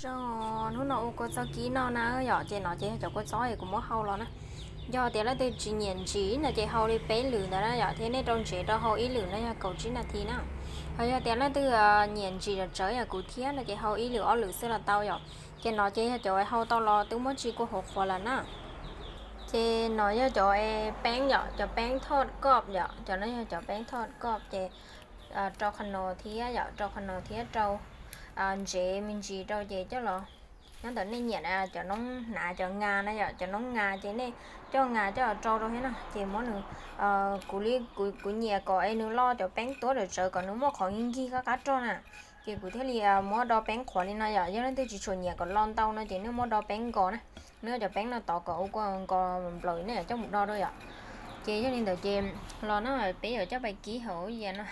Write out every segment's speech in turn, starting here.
No, hnub no ua kua txob kib noj na yom, ces no ces yog cov kua txob es kuv muab hau los na. Yog tias leej twg tsis nyiam ntsim no ces hau li peb lwm ntawd na yom, thiab nej rau ntsev rau hau ib lwm no yog kaum tsib nas this na. Ho yog tias leej twg nyiam ntsim tsawv tsawv yam kuv thiab no ces hau ib lwm ob lwm xwb los tau yom. Ces no ces yog cov hau tau los twb muab tsis kua hauv qhuav lawm na. Ces no yog cov peeb yom, cov peeb thoj koj yom, cov no yog cov peeb thoj koj ces rau qhov no thiab yom, rau qhov no thiab rau ntsev me ntsis rau ces coj los, nyob ntawm nej nyiam cov noob hnav cov nga na yom, cov noob nga ces nej coj nga coj los rau rau thiab no ces muab nws, kuv li, kuv nyiam kom es nws loj cov peeb tuab tsawv tsawv kom nws muaj qhov nkig nkig qab qab rog na. Ces kuv thiaj li muab do peeb qhuav li no yom, yog leej twg tsis tshua nyiam kom loj ntau no ces nej muab do peeb nkos na. Nej cov peeb no tov kom ua kua nkos nplaum nej yuav coj mus do rau yom. Ces yog li ntawd ces los no peb yuav coj pais kib hauv yias no.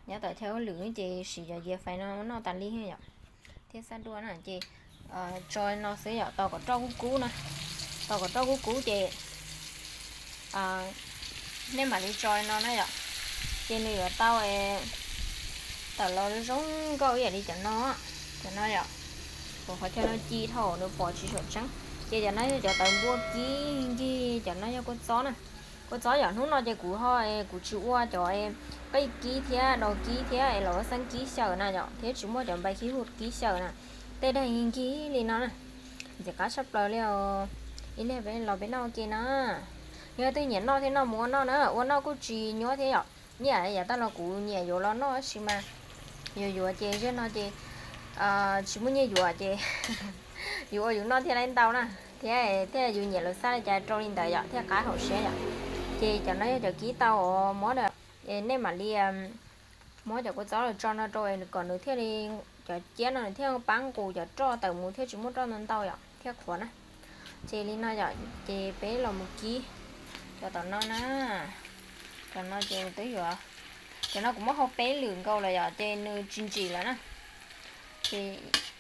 Nyob tom chaw hauj lwm ces siv cov yias fais no noj tas li yom, thiab xab duaj na ces tso no xwb yom, tos kom roj kub kub na. Tos kom roj kub kub ces nej mam li tso no na yom. Ces nws yuav tau tawm los zoo nkauj ib yam li cov no, cov no yom. Kuv qhov chaw no ci dhau nws pom tsis tshua tseeb. Ces cov no yog cov tawv npua kib nkig, cov no yog kua txob na. Kua txob yom, hnub no ces kuv ho, kuv tsis ua cov qij kib thiab daus kib thiab es los ua xeeb kib xyaw na yom, thiab tsis muaj cov npai khib huj kib xyaw na. Tej daim nkig li no na, ntxim qab tshaj plaws li os. Ib pliag peb los peb noj ua ke na. Yog leej twg nyiam noj thiab no mus ua noj na, ua noj kuj tsis nyuaj thiab yom. Ib yam yav tag los kuv nyiam yuav los noj tab sis mas yuav yuav ces zaum no ces tsis muaj nyiaj yuav ces yus ua yus noj thiaj li ntau na, thiab thiaj yus nyiam lawv xab li cas rau li ntawd yom, thiaj qab hauv siab yom. Ces cov no yog cov kib tau os, muab, nej mam li muab cov kua txob los tso no rau kom nws thiaj li, cov ciab no nws thiaj pab nqus cov roj tawm mus thiaj tsis muaj roj ntau ntau yom, thiaj qhuav na. Ces li no yom, ces peb los mus kib cov tom no na. Cov no ces twb yuav, cov no kuv muab hau peb lwm nkaus lawm yom, ces nws tsis ntsim lawm na. Ces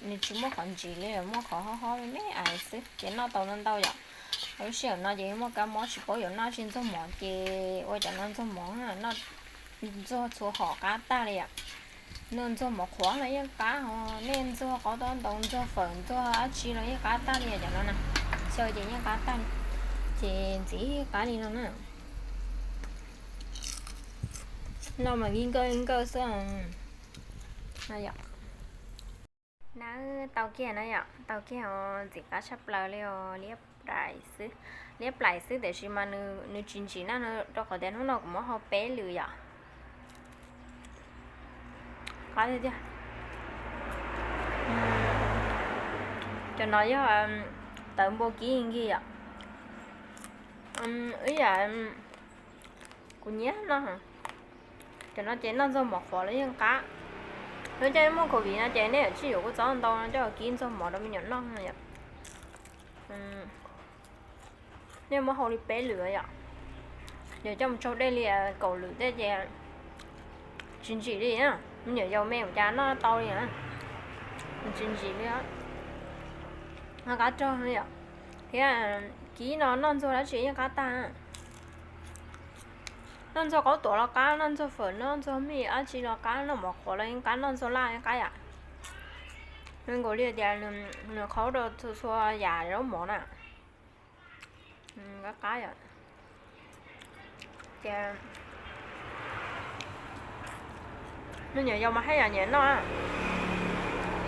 nws tsis muaj qhov ntsim li, muaj qhov hob hob me me xwb ces noj tau ntau ntau yom. Lub sij hawm no ces muaj kab mob tsis paub yuav noj tsi ntxuag mov ces ua cov no ntxuag mov, noj ntxuag txhua hom qab tag li yom. Noj ntxuag mov qhuav los yeej qab, ho nej ntxuag qaub taub ntoo, ntxuag fawm, ntxuag dab tsi los yeej qab tag li cov no na. Xyaw ces yeej qab tag li, ces ntxim qab li no na. Noj mas nkig nkawj nkawj xwb. Na, tau kiag na yom, tau kiag os, ntxim qab tshaj plaws li os, liab plaim xwb, liab plaim xwb tiam sis mas nws tsis ntsim na, rau qhov tias hnub no kuv muab hau peb lwm yom. Qab tiag tiag. Cov no yog tawv npua kib nkig yom. Ib yam kuv nyiam noj, cov no ces noj ntxuag mov qhuav los yeej qab. Lub caij muaj covid no ces nej yuav tsij yuav kua txob ntau no coj kib ntxuag mov rau me nyuam noj yom. Nej muab hau li peb lwm yom. Yog coj mus tsaug dej li kaum lwm tej ces tsis ntsim li na. Me nyuam yaus me ua cas noj tau li na, tsis ntsim li. Noj qab rog yom. Thiab kib no noj ntxuag dab tsi yeej qab tag. Noj ntxuag qaub tuav los qab, noj ntxuag fawm, noj ntxuag mij dab tsi los qab, noj mov qhuav los yeej qab, noj ntxuag laj yeej qab yom. Zoo nkaus li tias nws qhaub rau txhua txhua yam zaub mov na. Qab qab yom. Ces me nyuam yaus mas haj yam nyiam noj.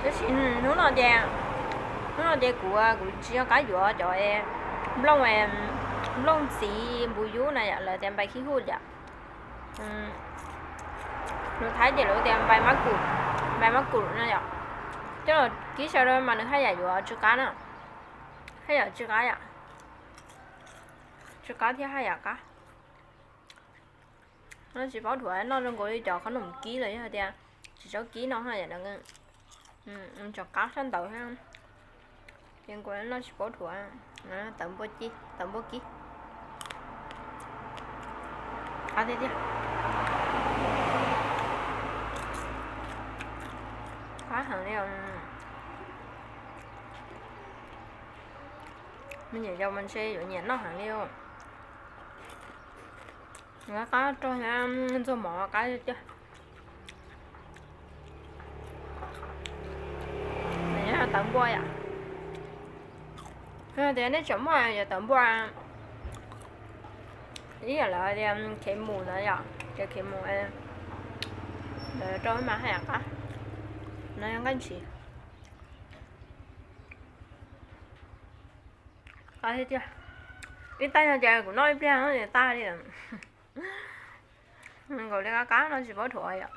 Tab sis hnub no ces, hnub no ces kuv, kuv tsis nco qab yuav cov nplooj, nplooj txiv npus yub na yom, lawv tias npais khib huj yom. Lus Thaib ces lawv tias npais mab kum, npais mab kum no yom. Coj los kib xyaw rau mas nws haj yam yuav tsw qab na. Haj yam tsw qab yom. Tsw qab thiab haj yam qab. Noj tsis paub dhuav, noj zoo nkaus li cov qhob noom kib los yog tias tsis txhob kib no, tsov qab sab ntawd thiab. Ces nkaus noj tsis paub dhuav. Tawv npua kib, tawv npua kib. Qab tiag tiag. Qab heev li os. Me nyuam yaus mas ntshe yuav nyiam noj heev li os. Qab rog thiab ntxuag mov qab tiag. Tawv npua yom. Tias nej tseem muaj yuav tawv npua ib yam lawv tias khev mus ntawd yom, ces khev mus rau mas haj yam qab. No yog nqaij ntshis. Qab tiag tiag. Ib tais no ces kuv noj ib pliag no ces tag li. Nkaus li qab qab no tsis paub dhuav yom.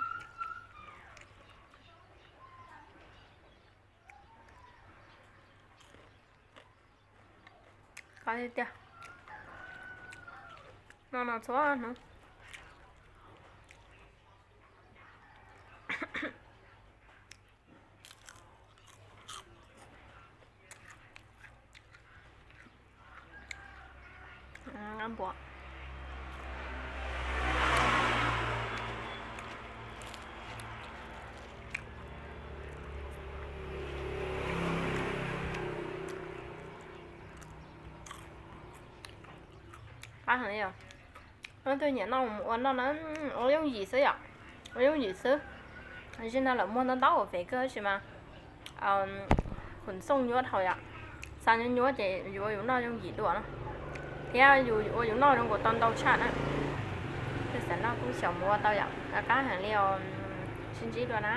Qab tiag tiag. No no txhua hnub. Npua. Qab heev li os. Leej twg nyiam noj mus ua noj na, ua yooj yim xwb yom, ua yooj yim xwb. Zim no lawv muag ntau ntau fev kawg tab sis mas khuv xooj nyuaj dhau yom, xa nyuaj nyuaj ces yuav ua yus noj yooj yim dua na, thiab yus ua yus noj zoo nkaus tau ntau tshaj na. Tej xav noj kuj xyaum mus ua tau yom, qab heev li os. Sib ntsib dua na.